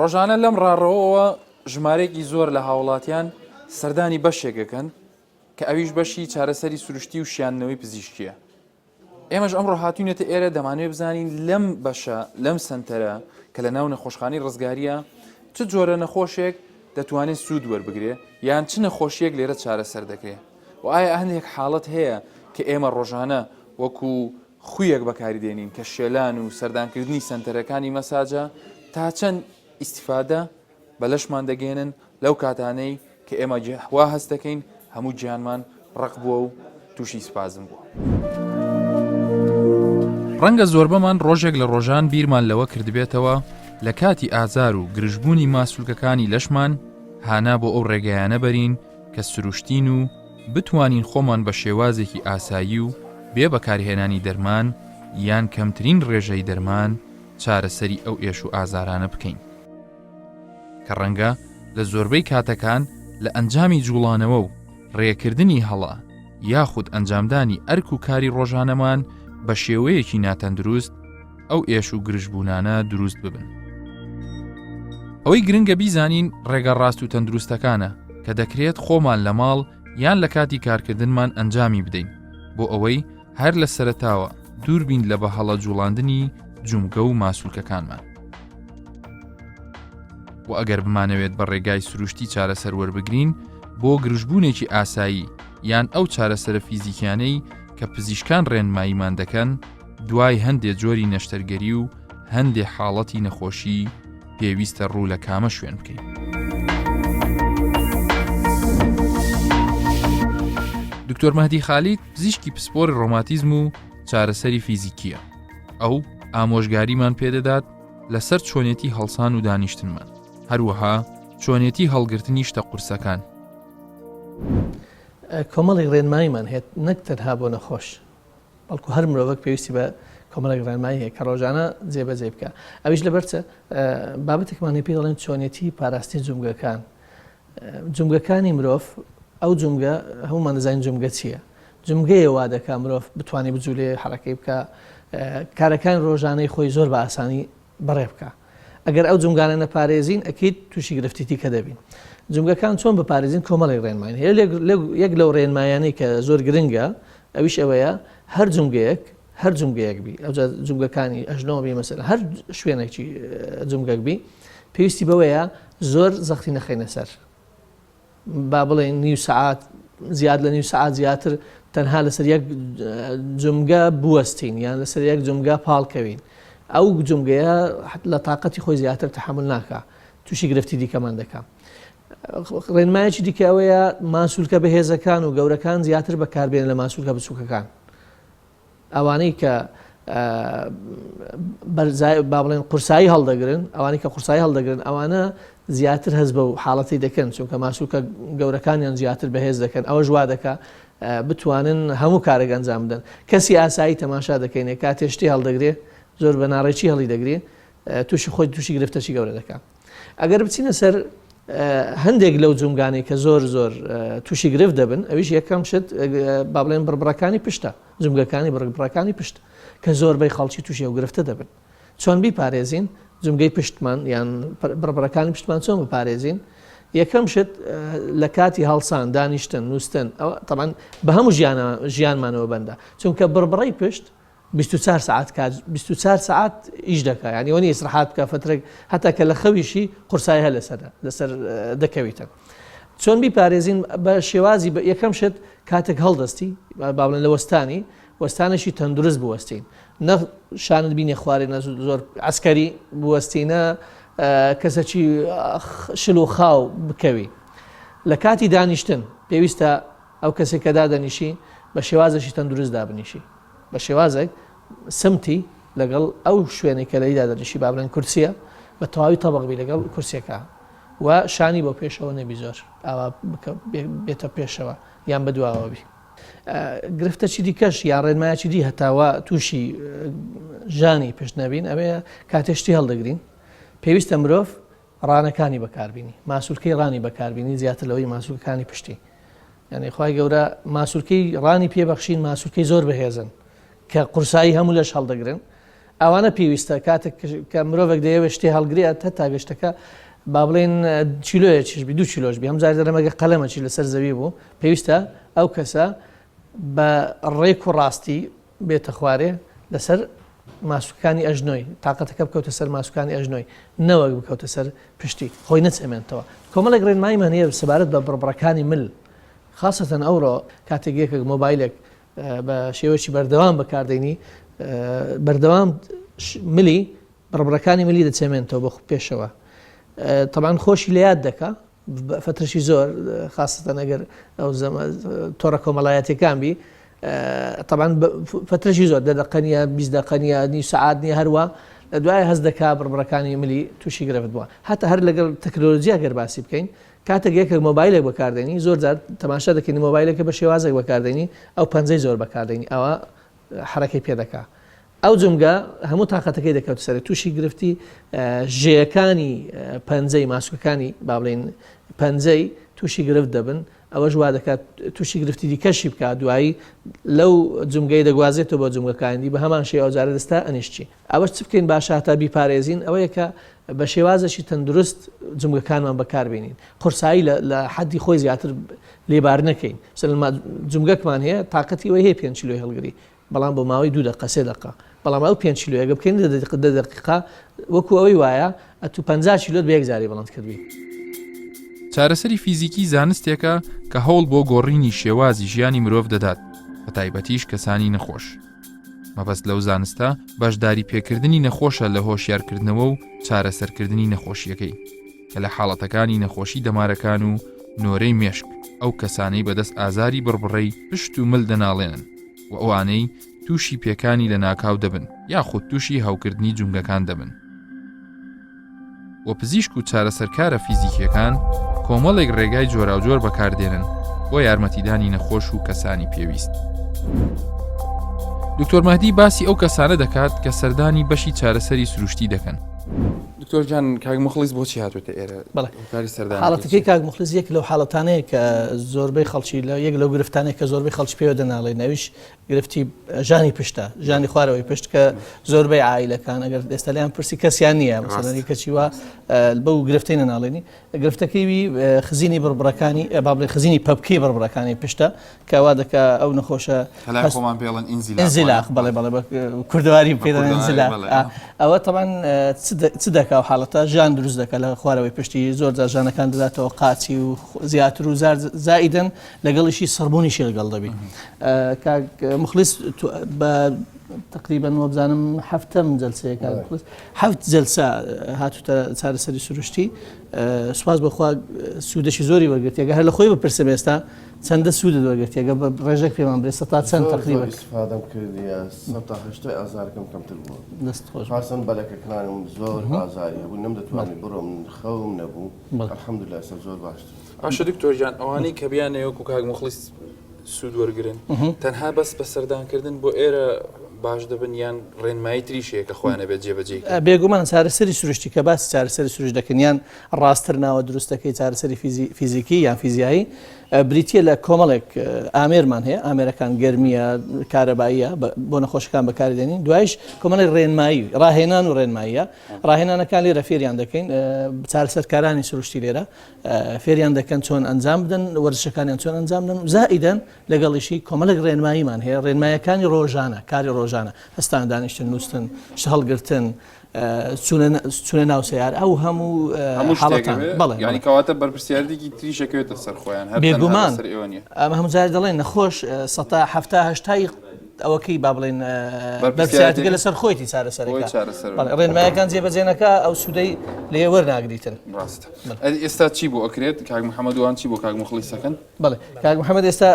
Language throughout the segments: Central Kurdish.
ڕۆژانە لەم ڕاڕەوەوە ژمارەیەکی زۆر لە هاوڵاتیان سەردانی بەشێک ئەکەن کە ئەویش بەشی چارەسەری سروشتی و شیاندنەوەی پزیشکیە. ئێمەش ئەمڕۆ هاتوینەتە ئێرە دەمانەوێت بزانین لەم بەشە لەم سەنتەرە کە لە ناو نەخۆشخانەی ڕزگاریە چ جۆرە نەخۆشێک دەتوانێت سوود وەربگرێ یان چ نەخۆشیەک لێرە چارەسەر دەکرێ و ئایا هەندێک حاڵەت هەیە کە ئێمە ڕۆژانە وەکو خویەک بەکاری دێنین کە شێلان و سەردانکردنی سەنتەرەکانی مەساجە تا چەند ئیسیفادە بە لەشمان دەگەێنن لەو کاتانەی کە ئێمە وا هەست دەکەین هەموو گیانمان ڕەق بووە و تووشی سپازم بووە. ڕەنگە زۆربەمان ڕۆژێک لە ڕۆژان بیرمان لەوە کردبێتەوە لە کاتی ئازار و گرژبوونی ماسولکەکانی لەشمان هانا بۆ ئەو ڕێگایانە بەرین کە سروشتین و بتوانین خۆمان بە شێوازێکی ئاسایی و بێ بەکارهێنانی دەرمان یان کەمترین ڕێژەی دەرمان چارەسەری ئەو ئێش و ئازارانە بکەین. کە ڕەنگە لە زۆربەی کاتەکان لە ئەنجامی جوڵانەوە و ڕێکردنی هەڵە یاخود ئەنجامدانی ئەرک و کاری ڕۆژانەمان بە شێوەیەکی ناتەندروست ئەو ئێش و گرژبوونانە دروست ببن. ئەوەی گرنگە بیزانین ڕێگە ڕاست و تەندروستەکانە کە دەکرێت خۆمان لە ماڵ یان لە کاتی کارکردنمان ئەنجامی بدەین بۆ ئەوەی هەر لە سەرەتاوە دووربین لە بە هەڵە جوڵاندنی جومگە و ماسولکەکانمان. و ئەگەر بمانەوێت بە ڕێگای سروشتی چارەسەر وەربگرین بۆ گرژبوونێکی ئاسایی یان ئەو چارەسەرە فیزیکیانەی کە پزیشکان ڕێنماییمان دەکەن دوای هەندێ جۆری نەشتەرگەری و هەندێ حاڵەتی نەخۆشی پێویستە ڕوو لە کامە شوێن بکەین. دکتۆر مەهدی خالید پزیشکی پسپۆری ڕۆماتیزم و چارەسەری فیزیکیە ئەو ئامۆژگاریمان پێدەدات لەسەر چۆنێتی هەڵسان و دانیشتنمان هەروەها چۆنێتی هەڵگرتنی شتە قورسەکان. کۆمەڵێک ڕێنماییمان هەیە نەک تەنها بۆ نەخۆش بەڵکو هەر مرۆڤێک پێویستی بە کۆمەڵێک ڕێنمایی هەیە کە ڕۆژانە جێبەجێ بکە ئەویش لەبەر چ بابەتێکمان هەیە پێی دەڵێن چۆنێتی پاراستنی جومگەکان جومگەکانی مرۆڤ ئەو جومگە هەمومان دەزانین جومگە چییە جومگەیە وا دەکا مرۆڤ بتوانێت بجولێ حرەکەی بکە کارەکانی ڕۆژانەی خۆی زۆر بە ئاسانی بەڕێ بکە ئەگەر ئەو جومگانە نەپارێزین ئەکید تووشی گرفتی دیکە دەبین جومگەکان چۆن بپارێزین کۆمەڵێک ڕێنماین هەیە یەک لەو ڕێنمایانەی کە زۆر گرنگە ئەویش ئەوەیە هەر جومگەیەک هەر جومگەیەک بی ئەوجا جومگەکانی ئەژنۆ بی مەسەلەن هەر شوێنێکی جومگەک بی پێویستی بەوەیە زۆر زەختی نەخەینە سەر با بڵێن نیو سەعات زیاد لە نیو سەعات زیاتر تەنها لەسەر یەک جومگە بوەستین یان لەسەر یەک جومگە پاڵکەوین ئەو جومگەیە لە تااقەتی خۆی زیاتر تحمل ناکا تووشی گرفتی دیکەمان دەکا ڕێنمایەکی دیکە ئەوەیە ماسولکە بەهێزەکان و گەورەکان زیاتر بەکاربێن لە ماسولکە بچووکەکان ئەوانەی کە با بڵێن قورسایی هەڵدەگرن ئەوانەی کە قورسایی هەڵدەگرن ئەوانە زیاتر هەست بە حاڵەتی دەکەن چونکە ماسوکە گەورەکانیان زیاتر بەهێز دەکەن ئەوەش وا دەکا بتوانن هەموو کارێک ئەنجام بدەن کەسی ئاسایی تەماشا دەکەینێ کاتێ شتی هەڵدەگرێ زۆر بە ناڕێکی هەڵی دەگرێ تووشی خۆی تووشی گرفتەکی گەورە دەکا ئەگەر بچینە سەر هەندێک لەو جومگانەی کە زۆر زۆر تووشی گرفت دەبن ئەویش یەکەم شت با بڵێن بڕبڕەکانی پشتە جومگەکانی بڕبڕەکانی پشت کە زۆربەی خەڵکی تووشی ئەو گرفتە دەبن چۆن بیپارێزین جومگەی پشتمان یان بڕبڕەکانی پشتمان چۆن بپارێزین یەکەم شت لە کاتی هەڵسان دانیشتن نووسن ئەوە تەمان بە هەموو ژیانە ژیانمانەوە بەندە چونکە بڕبڕەی پشت 24 سەعات کات 24 سەعات ئیش دەکا یانی وەنی ئیسرحات بکە فترێک هەتا کە لە خەویشی قورسایی هەر لەسەر لەسەر دەکەویتن چۆن بیپارێزین بە شێوازی بە یەکەم شت کاتێک هەڵدەستی با بڵێن لە وەستانی وەستانێکی تەندروست بوەستین نە شانت بینێ خوارێ نە زۆر عسکەری بوەستینە کەسەکی شل و خاو بکەوی لە کاتی دانیشتن پێویستە ئەو کەسێک کە دادەنیشی بە شێوازێکی تەندروست دابنیشی بە شێوازێک سمتی لەگەڵ ئەو شوێنەی کە لێی دادەنیشی با بڵێن کورسیە بە تەواوی تەبق بی لەگەڵ کورسیەکە و شانی بۆ پێشەوە نەبی زۆر ئاوا بێتە پێشەوە یان بە دواوە بی. گرفتەکی دیکەش یا ڕێنمایەکی دی هەتاوا تووشی ژانی پشت نەبین ئەوەیە کاتێ شتی هەڵدەگرین پێویستە مرۆڤ ڕانەکانی بەکاربینی ماسولکەی ڕانی بەکاربینی زیاتر لەوەی ماسولکەکانی پشتی یعنی خوای گەورە ماسولکەی ڕانی پێبەخشین ماسولکەی زۆر بەهێزن کە قورسایی هەموو لەش هەڵدەگرن. ئەوانە پێویستە کاتێک کە مرۆڤێک دەیەوێت شتێ هەڵگرێت هەتا گەشتەکە با بڵێن چیلۆیەکیش بی دوو چیلۆش بی هەم جار دەڵێم ئەگەر قەلەمەکی لەسەر زەوی بوو پێویستە ئەو کەسە بە ڕێک و ڕاستی بێتە خوارێ لەسەر ماسوکانی ئەژنۆی تاقەتەکە بکەوتە سەر ماسوکانی ئەژنۆی نەوەک بکەوتە سەر پشتی خۆی نەچەمێنتەوە کۆمەڵێک ڕێنماییمان هەیە سەبارەت بە بڕبڕەکانی مل خاصەتەن ئەوڕۆ کاتێک یەکێک مۆبایلێک بە شێوەیەکی بەردەوام بەکاردێنی بەردەوام ملی بڕبڕەکانی ملی دەچەمێنتەوە بە پێشەوە تەبان خۆشی لە یاد دەکا فترشی زۆر خاستەن ئەگەر ئەو تۆڕە کۆمەڵایەتەکان بی طبعا فترشی زۆر دە دقە نیە 20 دقە نیە نیو سەعات نیە هەروە لە دوای هەست دەکا بڕبڕەکانی ملی تووشی گرفت بووە هەتا هەر لەگەڵ تەکنۆلۆژیا گەر باسی بکەین کاتێک یەکێک مۆبایلێک بەکاردێنی زۆر جار تەماشا دەکەین مۆبایلەکە بە شێوازێک بەکاردێنی ئەو پەنجەی زۆر بەکاردێنی ئەوە حرەکەی پێ دەکا ئەو جومگە هەموو تاقەتەکەی دەکەوت سەر تووشی گرفتی ژێیەکانی پەنجەی ماسوکەکانی با بڵێین پەنجەی تووشی گرفت دەبن ئەوەش وا دەکات تووشی گرفتی دیکەشی بکات دوایی لەو جومگەی دەگوازێتەوە بۆ جومگەکانی دی بە هەمان شێوە ئەوجارە دەستە ئەنیشتی ئەوەش چ بکەین باشە هەتا بیپارێزین ئەوەیە کە بە شێوازێکی تەندروست جومگەکانمان بەکاربێنین قورسایی لە حەدی خۆی زیاتر لێبار نەکەین جومگەکمان هەیە تاقەتی ئەوەی هەیە پێنج کیلۆی هەڵگری بەڵام بۆ ماوەی دوو دەقە سێ دەقە بەڵام ئەو پێنج کیلۆیە گە بکەین دە دەقیقە وەکو ئەوەی وایە ئەتوو 50 کیلۆت بە یەک جاری بڵند کردبی. چارەسەری فیزیکی زانستێکە کە هەوڵ بۆ گۆڕینی شێوازی ژیانی مرۆڤ دەدات، بەتایبەتیش کەسانی نەخۆش. مەبەست لەو زانستە بەشداری پێکردنی نەخۆشە لە هۆشیارکردنەوە و چارەسەرکردنی نەخۆشییەکەی، کە لە حاڵەتەکانی نەخۆشی دەمارەکان و نۆرەی مێشک، ئەو کەسانەی بەدەست ئازاری بڕبڕەی پشت و مل دەناڵێنن و ئەوانەی تووشی پێکانی لەناکاو دەبن یاخود تووشی هەوکردنی جومگەکان دەبن. و پزیشک و چارەسەرکارە فیزیکیەکان کۆمەڵێک ڕێگای جۆراوجۆر بەکاردێنن بۆ یارمەتیدانی نەخۆش و کەسانی پێویست. دکتۆر مەهدی باسی ئەو کەسانە دەکات کە سەردانی بەشی چارەسەری سروشتی دەکەن. دکتۆر جان کاک مخلیس بۆچی هاتوێتە ئێرە حاڵەتەکەی کاک مخلیس یەک لەو حاڵەتانەیە کە زۆربەی خەڵکی لە یەک لەو گرفتانێک کە زۆربەی خەڵکی پێوە دەناڵێن ئەویش گرفتی ژانی پشتە ژانی خوارەوەی پشت کە زۆربەی عایلەکان ئەگەر ئێستا لیان پرسی کەسیان نییە مەسەلەن کەچی وا بەو گرفتەی نەناڵێنی گرفتەکەی وی خزینی بڕبڕەکانی با بڵێ خزینی پەپکەی بڕبڕەکانی پشتە کە وا دەکا ئەو نەخۆشە خۆمان پێڵن ئینزیلاق بەڵێ بەڵێ بە کوردەواری پێ دەڵێن ئینزیلاق ئەوە تەبعەن چ دەکا و حاڵەتە ژان دروست دەکا لە خوارەوەی پشتی زۆر جار ژانەکان دەداتەوە قاچی و زیاتر و زار زائیدەن لەگەڵیشی سڕبوونیشی لەگەڵ دەبی کاک مخلیس بە تقریبا وەبزانم هەفتەم جلسەیە کاک مخلیس هەفت جلسە هاتوتە چارەسەری سروشتی سوپاس بەخوا سوودەشی زۆری وەرگرتیە گەر هەر لە خۆی بپرسم ئێستا چەندە سوودت وەرگرتیە گەر بە ڕێژەک پێمان بڵێ سەتا چەند زۆر زۆر تەقریبا ئیسفادەم کردیە سەتا هەشتای ئازارەکەم کەمتر بووە دەست خۆش بێت. خاسەن بەلەکەکانم زۆر ئازاری هەبوو نەمدەتوانی بڕۆم خەوم نەبوو بەڵێ. الحمدللە ئێستا زۆر باشترم. باشە دکتۆر گیان ئەوانەی کە بیانەوێ وەکو کاک موخڵیس سوود وەرگرن تەنها بەس بە سەردانکردن بۆ ئێرە باش دەبن یان ڕێنمایی تریش هەیە کە خۆیان ئەبێت جێبەجێی کەن؟ بێگومان چارەسەری سروشتی کە باسی چارەسەری سروشت دەکەن یان ڕاستتر ناوە دروستەکەی چارەسەری فیزیکی یان فیزیایی بریتییە لە کۆمەڵێک ئامێرمان هەیە ئامێرەکان گەرمیە کارەباییە بۆ نەخۆشەکان بەکاری دێنین دوایش کۆمەڵێک ڕێنمایی ڕاهێنان و ڕێنماییە ڕاهێنانەکان لێرە فێریان دەکەین چارەسەرکارانی سروشتی لێرە فێریان دەکەن چۆن ئەنجام بدەن وەرزشەکانیان چۆن ئەنجام بدەن و زائیدەن لەگەڵیشی کۆمەڵێک ڕێنماییمان هەیە ڕێنمایەکانی ڕۆژانە کاری ڕۆژانە هەستان دانیشتن نووستن شت هەڵگرتن چونە ناو سیار ئەو هەموو هەموو حاڵەتان بەڵێ یانی کەواتە بەرپرسیارێکی تریش ئەکەوێتە سەر خۆیان هەر بێگومان سەر ئێوە نییە ئەمە هەموو جار دەڵێن نەخۆش سەتا حەفتا هەشتای ئەوەکەی با بڵێن بەرپرسیارەتەکە لەسەر خۆیتی چارەسەرەکە بەڵێ ڕێنمایەکان جێبەجێ نەکا ئەو سوودەی لێ وەرناگریتن ڕاستە ئەدی ئێستا چی بۆ ئەکرێت کاک محەممەد وان چی بۆ کاک مخلیسەکەن بەڵێ کاک محەممەد ئێستا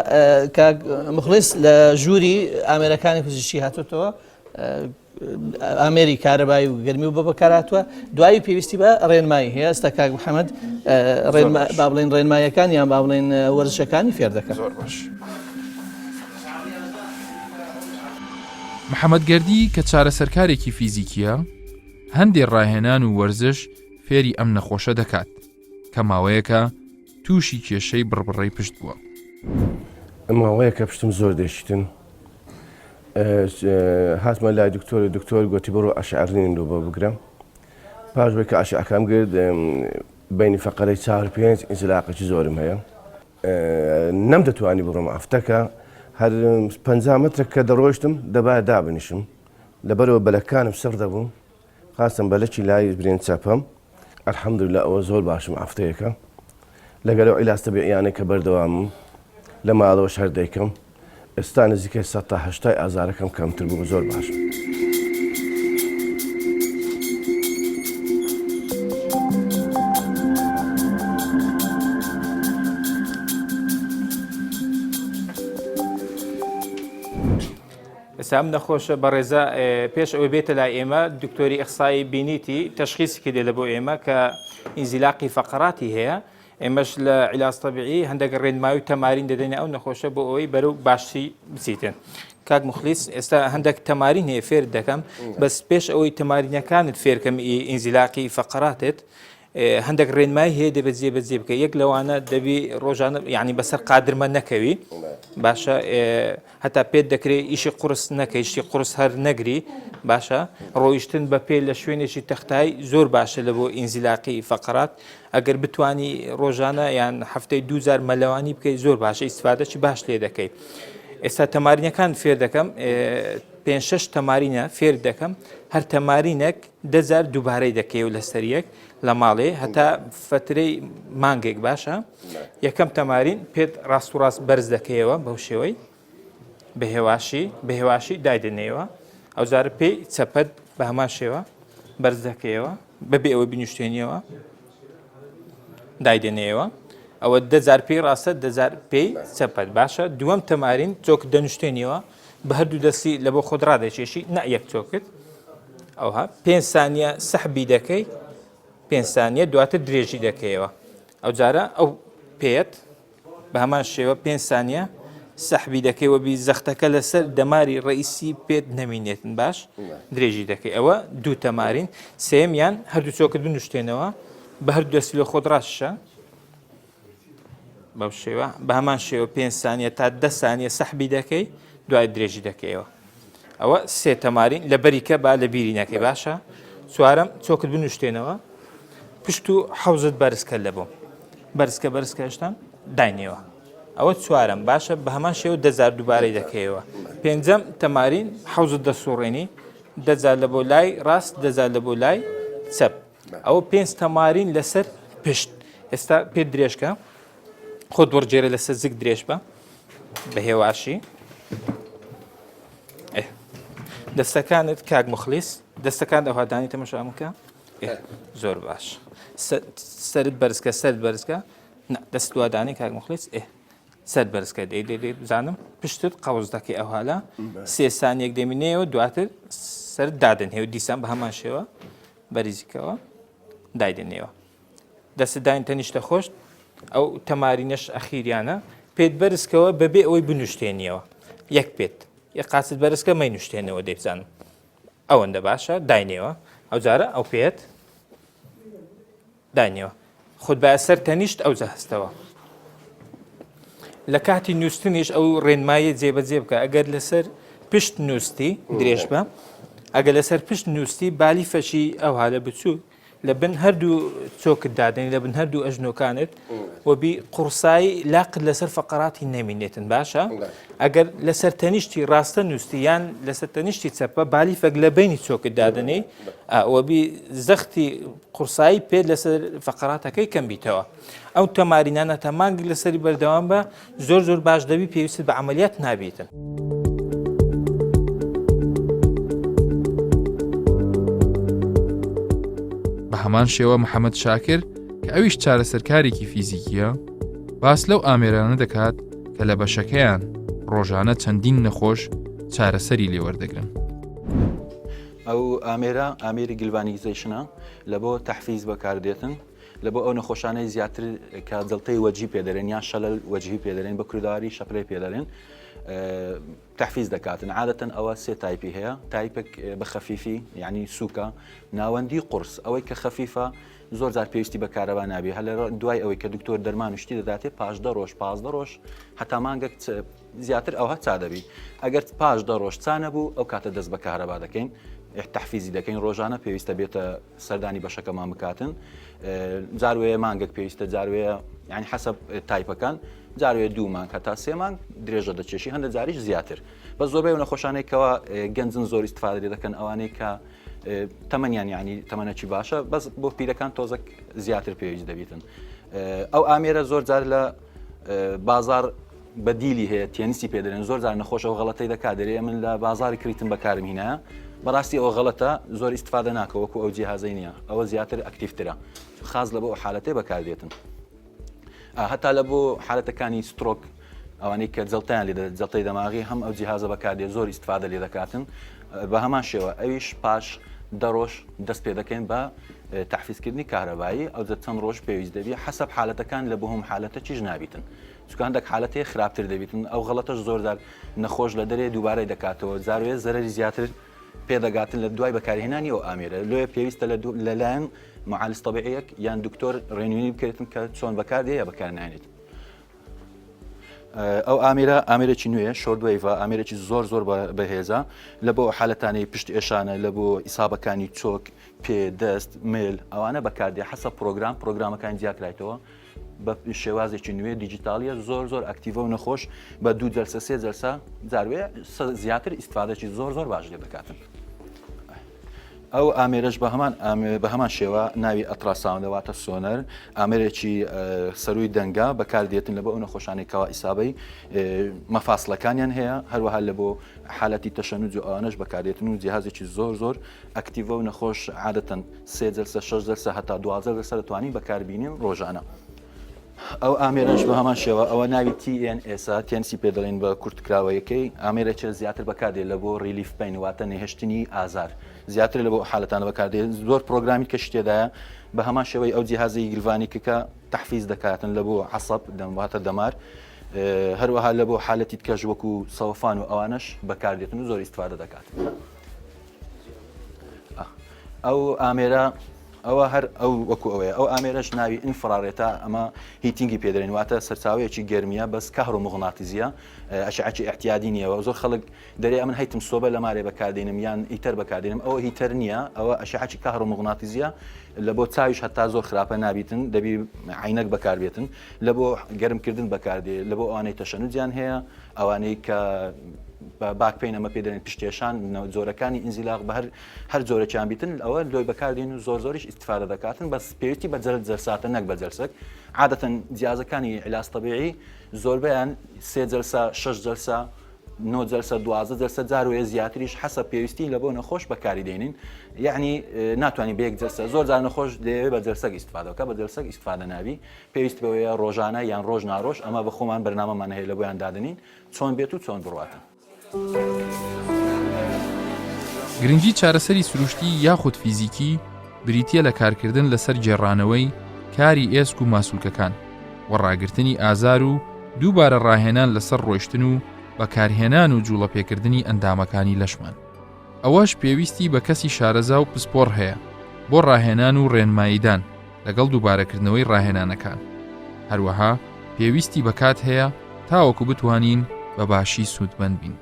کاک مخلیس لە ژووری ئامێرەکانی پزیشکی هاتوتەوە ئامێری کارەبایی و گەرمی و بە بەکارهاتووە دوایی پێویستی بە ڕێنمایی هەیە ئێستا کاک محەممەد با بڵێن ڕێنمایەکان یان با بڵێن وەرزشەکانی فێر دەکەن زۆر باش. محەمەد گەردی کە چارەسەرکارێکی فیزیکییە، هەندێ ڕاهێنان و وەرزش فێری ئەم نەخۆشە دەکات، کە ماوەیەکە تووشی کێشەی بڕبڕەی پشت بووە. ماوەیەکە پشتم زۆر دێشیتن. هاتمە لای دکتۆر دکتۆر گۆتی بڕۆ ئەشعە ڕنین لۆ بۆ بگرە پاش وەی کە ئەشعەکەم گرت بینی فەقەرەی چار پێنج ئینزلاقێکی زۆرم هەیە نەمدەتوانی بڕۆم هەفتەکە هەر 50 مەترێک کە دەڕۆشتم دەبایە دابنیشم لەبەرەوە بەلەکانم سڕ دەبوو خاستم بەلەکی لای برێن چەپەم الحمدللە ئەوە زۆر باشم هەفتەیەکە لەگەل ئەو عیلاج تەبیعیانەی کە بەردەوامم لە ماڵەوەش هەر دەیکەم ئێستا نزیکەی 180 ئازارەکەم کەمتر بوو زۆر باشم. ئێستا ئەم نەخۆشە بەڕێزە پێش ئەوەی بێتە لای ئێمە دکتۆری ئەخسایی بینیتی تەشخیسی کردێ لە بۆ ئێمە کە ئینزیلاقی فەقەراتی هەیە ئێمەش لە عیلاج تەبیعی هەندێک ڕێنمایی و تەمارین دەدەینە ئەو نەخۆشە بۆ ئەوەی بەرەو باشتری بچیتن کاک مخلیس ئێستا هەندێک تەمارین هەیە فێر دەکەم بەس پێش ئەوەی تەمارینەکانت فێرکەم ئینزیلاقی فەقەراتت هەندێک ڕێنمایی هەیە دەبێت جێبەجێ بکە یەک لەوانە دەبی ڕۆژانە یعنی بەسەر قادرمە نەکەوی باشە هەتا پێت دەکرێت ئیشی قرس نەکەی شتی قرس هەر نەگری باشە ڕۆیشتن بە پێ لە شوێنێکی تەختایی زۆر باشە لە بۆ ئینزیلاقی فەقرات ئەگەر بتانی ڕۆژانە یان هەفتەی دووجار مەلەوانی بکەیت زۆر باشە ئیسفادەی باش لێ دەکەیت ئێستا تەمارینەکان فێر دەکەم پێ شش تەمارینە فێر دەکەم هەر تەمارینێک دەجار دووبارەی دەکەی و لەسەر یەک لە ماڵێ هەتا فترەی مانگێک باشە یەکەم تەمارین پێت ڕاست و ڕاست بەرز دەکەیەوە بەو شێوەی بە هێواشی بە هێواشی دایدەنێەوە ئەو جارە پێی چەپەت بە هەمان شێوە بەرز دەکەیەوە بەبێ ئەوەی بنیشتێنیەوە دایدەنێەوە ئەوە دەجار پێی ڕاستە دەجار پێی چەپەت باشە دووەم تەمارین چۆک دەنوشتێنیەوە بە هەردوو دەستی لە بۆ خۆت ڕادەکێشی نە یەک چۆکت ئەوها پێ سانیە سەحبی دەکەی پێ سانیە دواتر درێژی دەکەیەوە ئەو جارە ئەو پێت بە هەمان شێوە پێ سانیە سەحبی دەکەی وەبی زەختەکە لەسەر دەماری ڕئیسی پێت نەمینێتن باش درێژی دەکەی ئەوە دوو تەمارین سێمیان هەردوو چۆکت بنوشتێنەوە بە هەردوو دەستی لە خۆت ڕاستشە بەو شێوە بە هەمان شێوە پێ سانیە تا دە سانیە سەحبی دەکەی دوای درێژی دەکەیەوە ئەوە سێ تەمارین لە بەریکە با لە بیری نەکەی باشە چوارەم چۆکت بنوشتێنەوە پشت و حەوزت بەرزکە لە بۆم بەرزکە بەرزکە هێشتان داینەوە ئەوە چوارەم باشە بە هەمان شێوە دەزار دووبارەی دەکەیەوە پێنجەم تەمارین حەوزت دەسوڕێنی دەجار لە بۆ لای ڕاست دەجار لە بۆ لای چەپ ئەوە پێنج تەمارین لەسەر پشت ئێستا پێت درێژکە خۆت وەرگێرە لەسەر زگ درێژ بە بە هێواشی دەستەکانت کاک مخلیس دەستەکان ئەوهادانی تەمەشا بکە زۆر باش سرت بەرزکە سەر بەرزکە دەست دوادانی کاک مخلیس ئێ سەر بەرزکە دەی دەی دەی بزانم پشتت قەوز دەکەی ئەو هالە سێ سانیەک دەمینەیەوە دواتر سەر دادەنێ و دیسان بە هەمان شێوە بەریزیکەوە دایدەنێەوە دەست داین تەنیشتە خۆشت ئەو تەمارینەش ئەخیریانە پێت بەرزکەوە بەبێ ئەوەی بنوشتێنیەوە یەک پێت یە قاچت بەرزکە مەی نوشتێنەوە دەیبزانم ئەوەندە باشە داینەوە ئەو جارە ئەو پێت داینەوە خۆت بە سەر تەنیشت ئەوجا هەستەوە. لە کاتی نووستنیش ئەو ڕێنمایە جێبەجێ بکە ئەگەر لەسەر پشت نووستی درێژ بە ئەگەر لەسەر پشت نووستی بالی فەشی ئەوها لە بچوو لە بن هەردوو چۆکت دادنی لە بن هەردوو ئەژنۆکانت وەبی قورسایی لاقت لەسەر فەقەراتی نەمینێتن باشە ئەگەر لەسەر تەنیشتی ڕاستە نووستی یان لەسەر تەنیشتی چەپە بالیفەک لە بینی چۆکت دادەنێی وەبی زەختی قورسایی پێت لەسەر فەقەراتەکەی کەم بیتەوە ئەو تەمارینانە تا مانگ لەسەری بەردەوام بە زۆر زۆر باش دەبی پێویست بە عملیات نابیتن. بە هەمان شێوە محەممەد شاکر کە ئەویش چارەسەرکارێکی فیزیکیە باس لەو ئامێرانە دەکات کە لە بەشەکەیان ڕۆژانە چەندین نەخۆش چارەسەری لێوەردەگرن. ئەو ئامێرە ئامێری galvanization ە لە بۆ تەحفیز بەکاردێتن لە بۆ ئەو نەخۆشانەی زیاتر کە جەڵتەی وەجی پێدەرێن یان شەلەل وەجهی پێدەرێن بە کوردەواری شەپرەی پێدەرێن تەحفیز دەکاتن عادەتەن ئەوە سێ type ی هەیە type ێک بە خەفیفی یعنی سوکە ناوەندی قرس ئەوەی کە خەفیفە. زۆر جار پێویستی بە کارەبا نابێ هەر لە دوای ئەوەی کە دکتۆر دەرمان و شتی دەداتێ پاش دە ڕۆژ 15 ڕۆژ هەتا مانگەک زیاتر ئەوها چا دەبی ئەگەر پاش دە ڕۆژ چا نەبوو ئەو کاتە دەست بە کارەبا دەکەین تەحفیزی دەکەین ڕۆژانە پێویستە بێتە سەردانی بەشەکەمان بکاتن جاروەیە مانگێک پێویستە جاروەیە یعنی حەسەب تایپەکان جاروێ دوو مانگ هەتا سێ مانگ درێژە دەچێشی هەندە جاریش زیاتر بە زۆربەی و نەخۆشانێک کەوا گەنجن زۆر ئیسفادە لێ دەکەن ئەوانەی کە تەمەنیان یعنی تەمەنەکی باشە بەس بۆ پیرەکان تۆزەک زیاتر پێویست دەبیتن ئەو ئامێرە زۆر جار لە بازار بەدیلی هەیە TENS ی پێ دەرێن زۆر جار نەخۆش ئەو غەڵەتەی دەکات دەرێ من لە بازاری کریتم بەکارم هینایە بەڕاستی ئەوە غەڵەتە زۆر ئیستفادە ناکە وەکو ئەو جیهازەی نییە ئەوە زیاتر active ترە خاص لە بۆ ئەو حالەتەی بەکاردێتن هەتا لە بۆ حالەتەکانی stroke ئەوانەی کە جەڵتیان لێ جەڵتەی دەماغی هەم ئەو جیهازە بەکاردێ زۆر ئیستفادە لێ دەکاتن بە هەمان شێوە ئەویش پاش دە ڕۆژ دەست پێ دەکەین بە تەحفیزکردنی کارەبایی ئەو چەند ڕۆژ پێویست دەبی حەسەب حالەتەکان لە بۆ هەم حالەتە چیش نابیتن چونکە هەندێک حالەت هەیە خراپتر دەبیتن ئەو غەڵەتەش زۆرجار نەخۆش لە دەرێ دووبارەی دەکاتەوە جاروێ زەرەری زیاتر پێدەگاتن لە دوای بەکارهێنانی ئەو ئامێرە لۆیە پێویستە لە لەلایەن معالج طبیعیەک یان دکتۆر ڕێنوێنی بکرێتن کە چۆن بەکاردێ یا بەکارنانێت ئەو ئامێرە ئامێرێکی نوێ short wave ە ئامێرێکی زۆر زۆر بەهێزە لە بۆ حالەتانی پشت ئێشانە لە بۆ ئیسابەکانی چۆک پێ دەست مل ئەوانە بەکاردێ حەسە پرۆگرام پرۆگرامەکان جیاکرایتەوە بە شێوازێکی نوێ دیجیتاڵیە زۆر زۆر active ە و نەخۆش بە دوو جەلسە سێ جەلسە جاروێ زیاتر ئیسفادەکی زۆر زۆر باش لێ دەکاتن. ئەو ئامێرەش بە هەمان بە هەمان شێوە ناوی ultrasound ە واتە سۆنەر ئامێرێکی سەروی دەنگە بەکاردێتن لە بۆ ئەو نەخۆشانەی کەوا ئیسابەی مەفاسلەکانیان هەیە هەروەها لە بۆ حالەتی تەشەنوج و ئەوانەش بەکاردێتن و جیهازێکی زۆر زۆر active ە و نەخۆش عادەتەن سێ جەلسە شەش جەلسە هەتا 12 جەلسە دەتوانین بەکاربینین ڕۆژانە. ئەو ئامێرەش بە هەمان شێوە ئەوە ناوی TNS TNS ی پێ دەڵێن بە کورتکراوەیەکەی ئامێرێکە زیاتر بەکاردێت لە بۆ relief pain واتە نەهێشتنی ئازار زیاتر لە بۆ حالەتانە بەکاردێت زۆر پرۆگرامی کەش تێدایە بە هەمان شێوەی ئەو جیهازی galvanic ەکە تەحفیز دەکاتن لە بۆ عەسەب دەم واتە دەمار هەروەها لە بۆ حالەتی کەش وەکو سەوفان و ئەوانەش بەکاردێتن و زۆر ئیسفادە دەکات. ئەو ئامێرە ئەوە هەر ئەو وەکو ئەوەیە ئەو ئامێرەش ناوی infrared ە ئەمە heating ی پێدرێن واتە سەرچاوەیەکی گەرمیە بەس کەهرۆ مغناتیزیە ئەشعەکی اعتیادی نییەوە زۆر خەڵک دەرێ ئەمن هەیتم سۆبە لە مارێ بەکاردێنم یان heater بەکاردێنم ئەوە heater نییە ئەوە ئەشعەکی کەهرۆ مغناتیزیە لە بۆ چاویش هەتا زۆر خراپە نابیتن دەبی عینەک بەکاربێتن لە بۆ گەرمکردن بەکاردێ لە بۆ ئەوانەی تەشەنوجیان هەیە ئەوانەی کە بە back pain ئەمە پێ دەڵێن پشتێشان جۆرەکانی ئینزیلاق بە هەر هەر جۆرەکیان بیتن ئەوە لۆی بەکاردێن و زۆر زۆریش ئیسفادە دەکاتن بەس پێویستی بە جەل جەلساتە نەک بە جەلسەک عادەتەن جیازەکانی علاج طبیعی زۆربیان سێ جەلسە شەش جەلسە نۆ جەلسە دوازە جەلسە جاروەیە زیاتریش حەسە پێویستی لە بۆ نەخۆش بەکاری دێنین یعنی ناتوانانی بە یەک جەلسە زۆر جار نەخۆش دەیەوێت بە جەلسەک ئیسفادەکە بە جەلسەک ئیسفادە نابی پێویست بەوەیە ڕۆژانە یان ڕۆژ ناڕۆژ ئەمە بە خۆمان بەرنامەمان هەیە لە بۆیان دادەنین چۆن بێت و چۆن بڕواتن. گرنگی چارەسەری سروشتی یاخود فیزیکی بریتییە لە کارکردن لەسەر گێڕانەوەی کاری ئێسک و ماسولکەکان و ڕاگرتنی ئازار و دووبارە ڕاهێنان لەسەر ڕۆیشتن و بەکارهێنان و جوڵەپێکردنی ئەندامەکانی لەشمان. ئەوەش پێویستی بە کەسی شارەزا و پسپۆڕ هەیە بۆ ڕاهێنان و ڕێنماییدان لەگەڵ دووبارەکردنەوەی ڕاهێنانەکان، هەروەها پێویستی بە کات هەیە تاوەکو بتوانین بە باشی سوودمەند بین.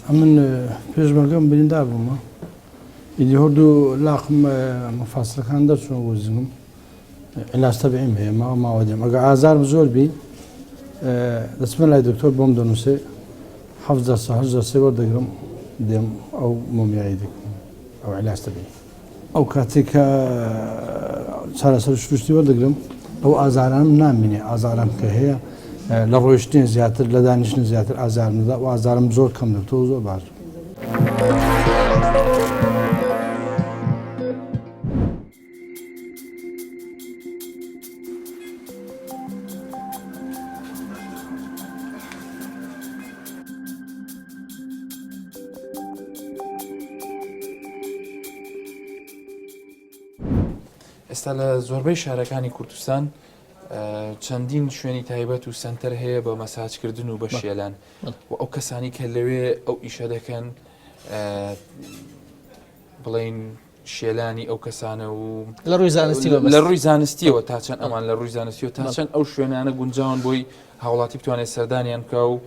ئەمن پێشمەرگەم بریندار بوومە ئیدی هەردوو لاقم مفاسلەکان دەرچوون بۆ زنگم علاج تەبعیم هەیە ماوە ماوە دێم ئەگە ئازارم زۆر بی دەچمە لای دکتۆر بۆم دەنووسێ حەفت جەلسە هەشت جەلسەی وەردەگرم دێم ئەو مۆمیایی دەکەم ئەو علاج تەبعی ئەو کاتێک کە چارەسەر سروشتی وەردەگرم ئەو ئازارانم نامینێ ئازارم کە هەیە لە ڕۆیشتنێ زیاتر لە دانیشتن زیاتر ئازارم دەدا و ئازارم زۆر کەم دەبێتەوە زۆر باش ئێستا لە زۆربەی شارەکانی کوردستان چەندین شوێنی تایبەت و سنتەر هەیە بە مەساجکردن و بە شێلان و ئەو کەسانی کە لەوێ ئەو ئیشە دەکەن بڵین شێلانی ئەو کەسانە و لە ڕووی زانستی لە ڕووی زانستیەوە تا چەند ئەمان لە ڕووی زانستیەوە تا چەند ئەو شوێنانە گونجاون بۆی هاوڵاتی بتوانێت سەردانیان بکە و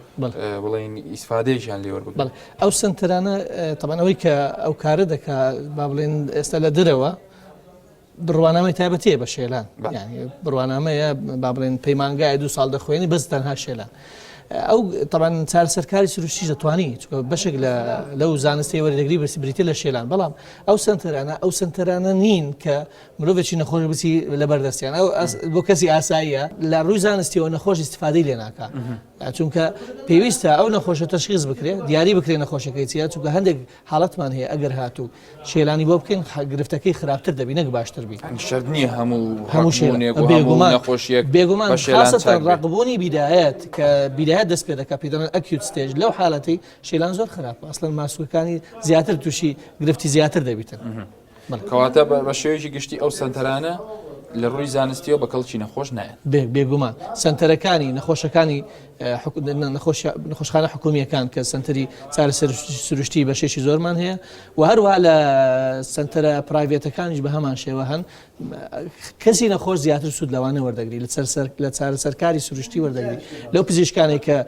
بڵێن ئیسفادەیەکیان لێوەر بگرن. ئەو سنتەرانە تەبعەن ئەوەی کە ئەو کارە دەکا با بڵێن ئێستا لە دەرەوە بڕوانامەی تایبەتیە بە شێلان یعنی بڕوانامەیە با بڵێن پەیمانگای دو ساڵ دەخوێنی بەس تەنها شێلان ئەو تەبعەن چارەسەرکاری سروشتیش دەتوانی چونکە بەشێک لە لەو زانستی وەردەگری برسی بریتە لە شێلان بەڵام ئەو سنتەرانە ئەو سنتەرانە نین کە مرۆڤێکی نەخۆش بچی لە بەردەستیان ئەو بۆ کەسی ئاساییە لە ڕووی زانستیەوە نەخۆش ئیسیفادەی لێ ناکە چونکە پێویستە ئەو نەخۆشە تەشخیص بکرێت دیاری بکرێ نەخۆشەکەی چیە چونکە هەندێک حاڵەتمان هەیە ئەگەر هاتوو شێلانی بۆ بکەین گرفتەکەی خراپتر دەبی نەک باشتر بی شەرت نییە هەموو هەموو شێلانێک و بێگومان نەخۆشیەک بێگومان خاصەتەن ڕقبوونی بیدایەت کە بیدایەت دەست پێ دەکات پێی دەڵێن acute stage لەو حالەتی شێلان زۆر خراپە ئەسڵەن ماسولکانی زیاتر تووشی گرفتی زیاتر دەبیتن. کەواتە بە شێوەیەکی گشتی ئەو سەنتەرانە لە ڕووی زانستیەوە بە کەڵکی نەخۆش نایەن. بێگومان سەنتەرەکانی نەخۆشەکانی نەخۆشخانە حکومییەکان کە سەنتەری چارەسەر سروشتی بەشێکی زۆرمان هەیە و هەروەها لە سەنتەرە private ەکانیش بە هەمان شێوە هەن کەسی نەخۆش زیاتر سوود لەوانە وەردەگری لە چارەسەرکاری سروشتی وەردەگری لەو پزیشکانێک کە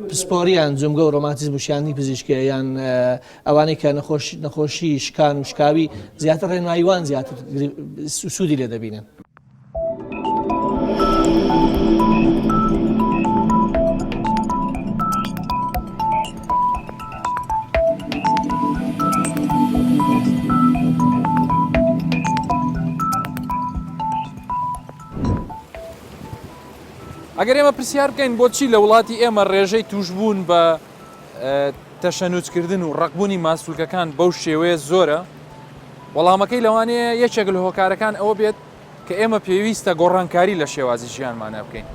پسپۆریان جومگە و ڕۆماتیزم و شیاندنی پزیشکە یان ئەوانەی کە نەخۆش نەخۆشی شکان و شکاوی زیاتر ڕێنمایی وان زیاتر سوودی لێ دەبینن. ئەگەر ئێمە پرسیار بکەین بۆچی لە وڵاتی ئێمە ڕێژەی تووشبوون بە تەشەنوجکردن و ڕەقبوونی ماسولکەکان بەو شێوەیە زۆرە؟ وەڵامەکەی لەوانەیە یەکێک لە هۆکارەکان ئەوە بێت کە ئێمە پێویستە گۆڕانکاری لە شێوازی ژیانمانە بکەین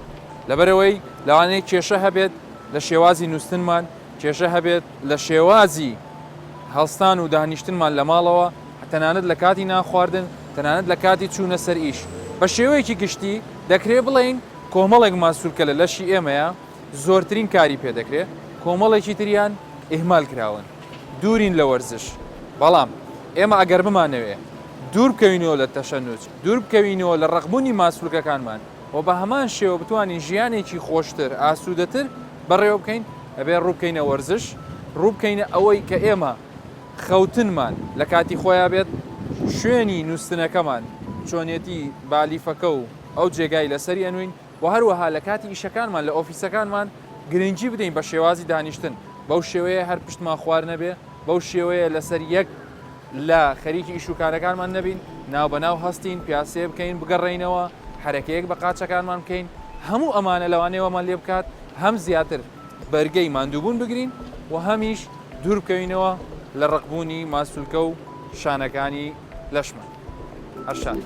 لەبەرئەوەی لەوانەیە کێشە هەبێت لە شێوازی نووستنمان کێشە هەبێت لە شێوازی هەڵستان و دانیشتنمان لە ماڵەوە تەنانەت لە کاتی نانخواردن تەنانەت لە کاتی چوونە سەر ئیش بە شێوەیەکی گشتی دەکرێ بڵێین کۆمەڵێک ماسولکە لە لەشی ئێمەیە زۆرترین کاری پێ دەکرێ، کۆمەڵێکی تریان ئیهمال کراون، دوورین لە وەرزش، بەڵام ئێمە ئەگەر بمانەوێ دوور بکەوینەوە لە تەشەنوج، دوور بکەوینەوە لە ڕەقبوونی ماسولکەکانمان و بە هەمان شێوە بتوانین ژیانێکی خۆشتر، ئاسوودەتر بەڕێوە بکەین، ئەبێ ڕوو بکەینە وەرزش، ڕوو بکەینە ئەوەی کە ئێمە خەوتنمان لە کاتی خۆیا بێت، شوێنی نووستنەکەمان، چۆنێتی بالیفەکە و ئەو جێگای لەسەری ئەنووین، وە هەروەها لە کاتی ئیشەکانمان لە ئۆفیسەکانمان گرنگی بدەین بە شێوازی دانیشتن بەو شێوەیە هەر پشتمان خوار نەبێ بەو شێوەیە لەسەر یەک لە خەریکی ئیش و کارەکانمان نەبین ناو بە ناو هەستین پیاسەیە بکەین بگەڕێینەوە حەرەکەیەک بە قاچەکانمان بکەین هەموو ئەمانە لەوانەیە وامان لێ بکات هەم زیاتر بەرگەی ماندووبوون بگرین و هەمیش دوور بکەوینەوە لە ڕەقبوونی ماسولکە و شانەکانی لەشمان. هەر شاد.